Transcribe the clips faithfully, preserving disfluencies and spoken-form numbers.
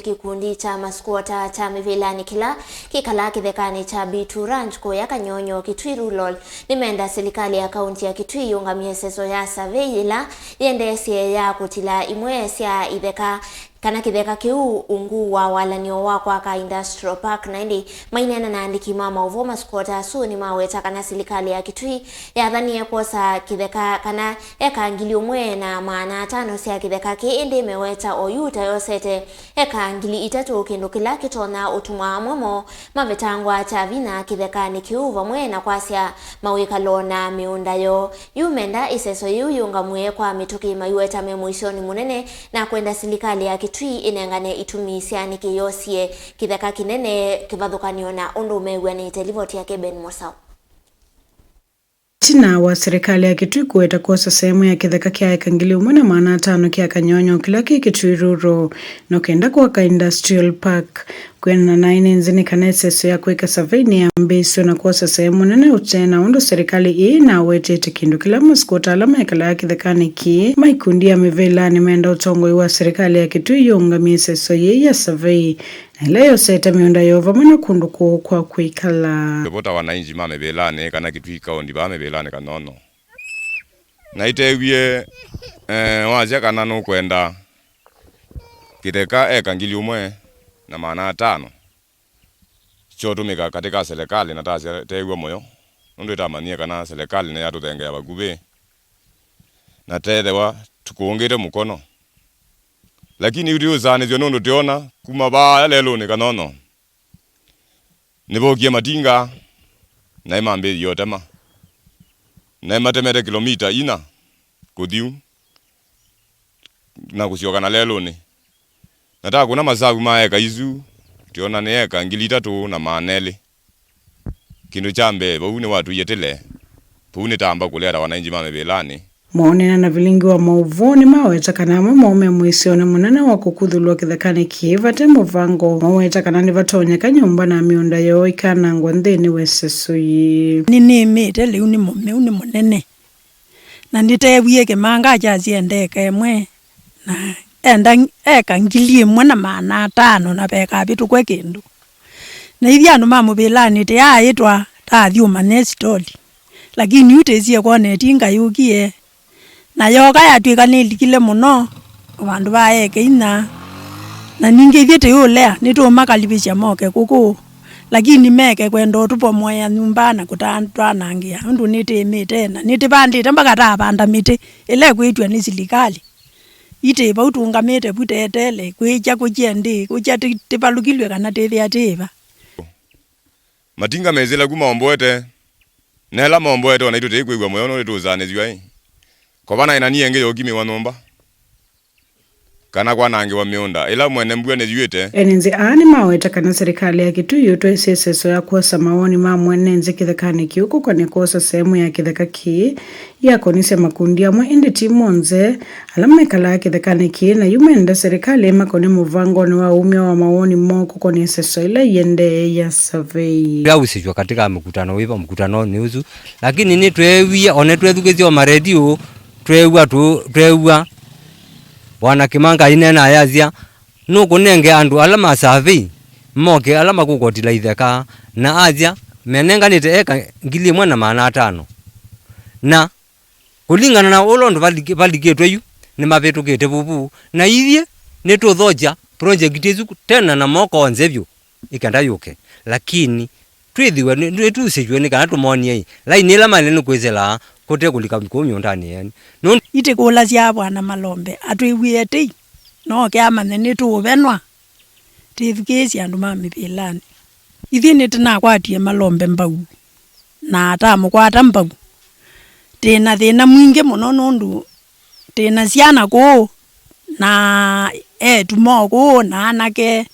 Kĩkundi kya maskwota kya mĩvĩlanĩ kĩla kĩkalaa kĩthekanĩ kya B two Ranch kũya Kanyonyo, Kitui Rural, nĩmenda silikalĩ ya kaunti ya Kitui yũngamye ĩseso ya survey yĩla yĩendeesye ya kũtila imwe sya itheka kana kĩtheka kĩu ungu wa walany'o wa kwaka Industrial Park. Na ĩndĩ maineena na andĩki ma maũvoo, maskwota asu nĩmaweta kana silikalĩ ya Kitui yathanie kwosa kĩtheka kana eka ngili ũmwe na maana atano sya kĩtheka kĩĩ, ĩndĩ ĩmeweta oyu ta yosete eka ngili itatũ, kĩndũ kĩla kĩtonya ũtuma amwe moo mavetangwa kya vinya kĩthekanĩ kĩu, vamwe na kwasya mawĩkalo na mĩũnda yoo. Yu menda ĩseso yĩu yĩũngamw'e kwa mĩtũkĩ, maiweta me mũisyonĩ mũnene na kwenda silikalĩ ya Kitui ĩnengane itumi sya nĩkĩ yosie kĩtheka kĩnene kĩvathũkany'o na ũndũ mew'anĩte. Livoti yake Ben Mosau. Ĩtina wa silikalĩ ya Kitui kũweta kwosa sehemu ya kĩtheka kya eka ngili ũmwe na maana atano kya Kanyonyo kĩla kĩ Kitui Rural, no kenda kwaka Industrial Park. Kwĩanana na aĩ nĩ nzĩ nĩ kana ĩseso ya kwĩka survey nĩyambĩĩsw'e na kwosa sehemu nene ũtee na ũndũ silikalĩ ĩĩ ĩnawetete, kĩndũ kĩla maskwota ala mekalaa kĩthekanĩ kĩĩ ma ikundi ya mĩvĩlanĩ menda ũtongoi wa silikalĩ ya Kitui yũngamye ĩseso yĩĩ ya survey, na ĩla yosete mĩũnda yoo vamwe na kũndũ kũũ kwa kwĩkala. Ndivota wananchi ma mĩvĩlanĩ kana Kitui County vaa mĩvĩlanĩ Kanyonyo. Na itewie, eh, wasya kana nũkwenda kĩtheka eka ngili ũmwe na maana atano kyotũmĩka katĩ ka silikalĩ, na tasya teew'a mũyo, nũndũ ĩtamanyie kana silikalĩ nĩyatũthengea vakuvĩ na teethĩwa tũkũngĩte mũkono. Lakini yu tũũsaanĩsw'a nũndũ tũyona kuma vaa lelũnĩ Kanyonyo nĩvokie matinga, na nĩmambĩĩie ũtema, na nĩmatemete kĩlomita ina kũthi ũ na kũsyoka na lelũnĩ. Na takũna masavu ma eka isu, tũyona nĩ eka ngili itatũ na maana elĩ. Kĩndũ kya mbee, vau nĩwatw'ie tĩle, vau nĩtamba kũlea ta wananchi ma mĩvĩlanĩ. Maũneena na vilingi wa maũvoo nĩmaweta kana amwe moo me mũisyonĩ mũnene wa kũkuthũlw'a kĩthekanĩ kĩĩ vate mũvango. Maweta kana nĩvatonyeka nyũmba na mĩũnda yoo ikanangwa nthĩnĩ wa ĩseso yĩĩ. Nĩnĩmĩte lĩu nĩ mũmeu nĩ mũnene, na nĩteewie kĩmanga kyasya enda eka ĩmwe, na enda eka ngili ĩmwe na maana atano na vekavĩtũkwe kĩndũ. Na ithyĩ andũ ma mũvĩlanĩ tĩyaaĩtwa taathi ũmanya ĩsitoli, lakini yu tĩsie kwona ĩtinga yũkie, na yooka yatw'ĩka nĩlikile mũno vandũ va eka inya. Na ningĩ ithyĩ tĩũlea nĩtũũmakalivĩsya moke kũkũ, lakini meke kwenda ũtũpomoea nyũmba na kũtatwanangĩa, nũndũ nĩtĩĩmĩte na nĩtĩvandĩte mpaka tavanda mĩtĩ ĩla ĩkwĩtw'a nĩ silikalĩ. Itĩ vau tũũngamĩte vu teetele, kwĩkya kũkye ndĩ, kũkya tĩ-, tĩvalũkilw'e kana tĩthĩa tĩĩva. Matinga mesĩla kuma omboete, na ĩla momboete o naitũ tĩkwĩw'a mũyo nũndũ tũũsaanĩsw'a-ĩ, kovanaĩ na niĩ ĩngĩ yũkimĩwa nyũmba, kana kwanangĩwa mĩũnda ĩla mwene mbua nĩyuĩte. Ene nzĩ aa nĩmaweta kana silikalĩ ya Kitui yũtwaĩsye ĩseso ya kwosa mawoni ma mwene nzĩ kĩthekanĩ kĩu kũkonĩ kwosa sehemu ya kĩtheka kĩĩ yakonisye makundi amwe, ĩndĩ ti monthe ala mekalaa kĩthekanĩ kĩĩ, na yu menda silikalĩ ĩmakonye mũvangonĩ wa umya wa mawoni moo kũkonĩ ĩseso ĩla ĩendee ya survey. Twausĩsw'a katika mkutano wĩva mũkutanonĩ ũsu, lakini nĩtweewie, o na twethukĩsya o maredio, tweew'a tũ-, tweew'a Bwana Kĩmanga aineena ayasya, nũkũnenge andũ ala ma survey moke, ala makũkotila itheka, na asya menenganĩte eka ngili ĩmwe na maana atano. Na kũlingana na ũla ũndũ valiki-, valikĩtwe yu, nĩmavĩtũkĩte vuvu, na ithyĩ nĩtũũthokya project ĩsu tena na moko onthe vyũ, ĩkenda yũke. Lakini twĩthĩwe nĩ-, nĩtusĩw'e nĩ kana tũmonie-ĩ, laini ĩla maĩle nĩ kwĩsĩla kũte kũlika kũu mĩũndanĩ yeeni. Nũndũ itĩkũlasya Bwana Malombe atwĩw'ĩe tei, nooke amanye nĩtũũvenwa. Tĩthukĩĩsye andũ ma mĩvĩlanĩ. Ithyĩ nĩtũnakwatie Malombe mbau, na atamũkwata mbau. Tĩ na thĩna mwingĩ mũno nũndũ tĩ na syana kũũ, na eĩtu moo kũũ, na anake.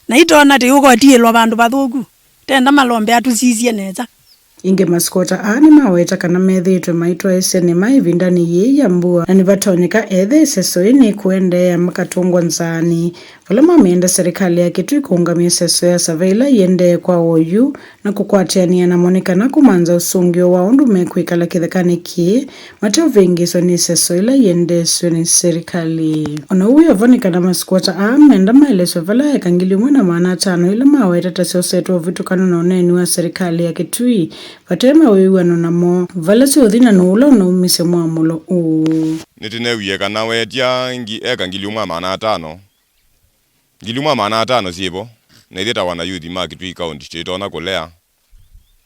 Na itona tĩũkotiĩlwa vandũ vathũku. Tenda Malombe atũsisye nesa. Ĩngĩ, masikota aa nĩmaweta kana methĩĩtwe maitwaĩsya nĩma ĩvindanĩ yĩĩ ya mbua, na nĩvatonyeka ethĩe ĩseso ĩĩ nĩkũendeea makatũngwa nzaanĩ. Vala mamĩenda serikali ya Kitui kũũngamya seso ya savei ĩla ĩendee kwa oyu na kũkwatĩanĩa namo nĩ kana kũmantha ũsũngĩo wa ũndũ mekwĩkala kĩthekanĩ kĩĩ mateũvĩngĩĩswa nĩ seso ĩla ĩendeesw'e nĩ serikali. O na ũu wĩ o vo, nĩ kana masikwata aa menda maeleswe vala eka ngili ĩmwe na maana atano ila maweta ta syosetwe ũvĩtũkano na ũneeni wa serikali ya Kitui vate na wĩw'ano namo vala syũthi na nũũ ũla ũnaumisye mwamũlo ũũ. Nĩtũneewie kana weetya ngi-, eka ngili ũmwe na maana atano. Ngili ũmwe na maana atano syĩvo, na ithyĩ ta wanayuthi ma Kitui County tũitonya kũlea,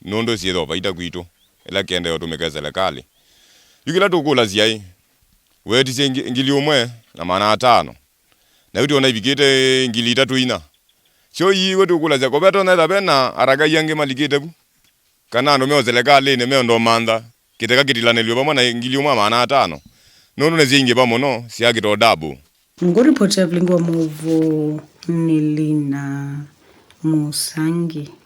nũndũ syĩthwa vaita kwitũ, ĩla kĩendee ũtũmĩke selekalĩ. Yu kĩla tũkũlasya-ĩ, weetisye ngi-, ngili ũmwe na maana atano, na yu twona ivikĩte ngili itatũ inya. Syo ii we tũkũlasya, kũvetonya etha ve na aragai angĩ malikĩte vu? Kana andũ me o selekalĩnĩ meũndũ mantha kĩtheka kĩtilanĩlw'e vamwe na ngili ũmwe na maana atano, nũndũ nĩsyaingĩva mũno, syakĩta o double. Ngũripoti ya vilingi wa maũvoo nĩ Lina Mũsangi.